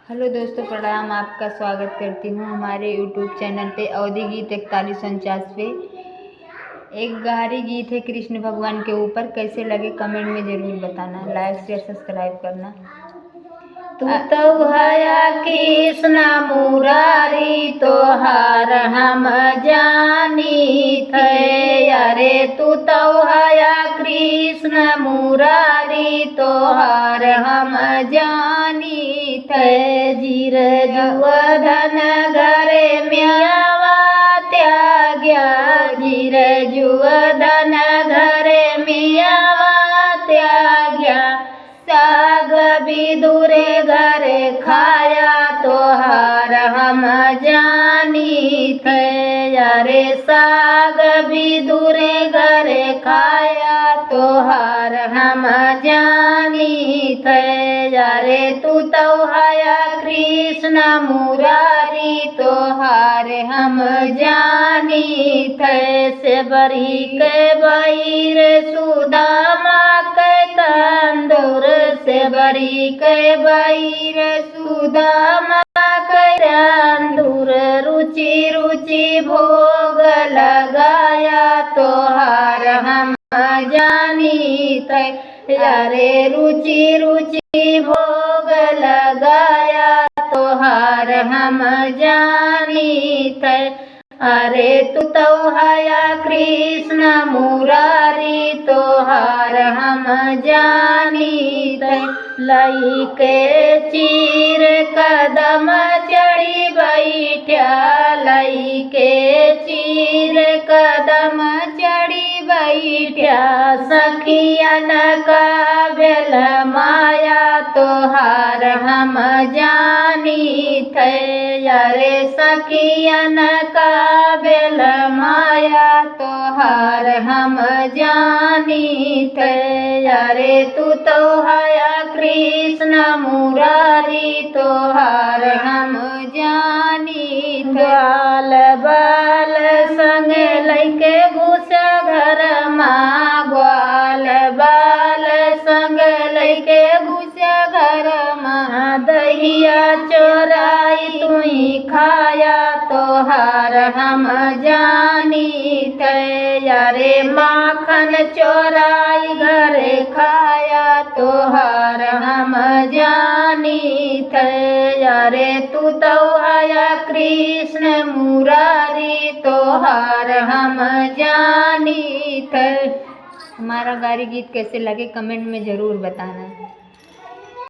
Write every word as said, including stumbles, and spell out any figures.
हेलो दोस्तों, प्रणाम। आपका स्वागत करती हूँ हमारे YouTube चैनल पे अवधी गीत इकतालीस उनचास पे। एक गहरी गीत है कृष्ण भगवान के ऊपर, कैसे लगे कमेंट में जरूर बताना, लाइक शेयर सब्सक्राइब करना। तू तौ हया कृष्ण मुरारी तोहार हम जानी थे, अरे तू तौ हया कृष्ण मुरारी तोहार हम जानी थे। जिर जुवधन घरे मियावा त्याग्या, जिर जुवधन घरे मियावा त्याग्या, साग बिदुरे घरे खाया तोहार हम जानी थे, अरे साग बिदुरे घरे खाया तोहार हम जानी थे, अरे तू तौ हया कृष्ण मुरारी तोहार हम जानी थे। सेवरी के बहिर सुदामा के तंदूर, सेवरी के बहिर सुदामा के तंदूर, रुचि रुचि भोग लगाया तोहार हम जानी थे, अरे रुचि रुचि भोग लगाया तोहार हम जानी थे। अरे तू तौ हया कृष्ण मुरारी तोहार हम जानी थे। लइके चीर कदम चढ़ी बैठ्या, लइके चीर कदम चढ़ी बैठ्या, सखियन का बेल माया तोहार हम जानी थे, अरे सखियन का बेल माया तोहार हम जानी थे, अरे तू तौ हया कृष्ण मुरारी तोहार हम जानी थे। ग्वाल बाल संग लइके घुस घर मा, ग्वाल बाल संग लइके घुस घर मा, दहिया चोराई तुई खाया तोहार हम जानी थे, अरे माखन चोराई घरे खाया तोहार हम जानी थे, अरे तू तौ हया कृष्ण मुरारी तोहार हम जानी थे। हमारा गहरी गीत कैसे लगे कमेंट में जरूर बताना।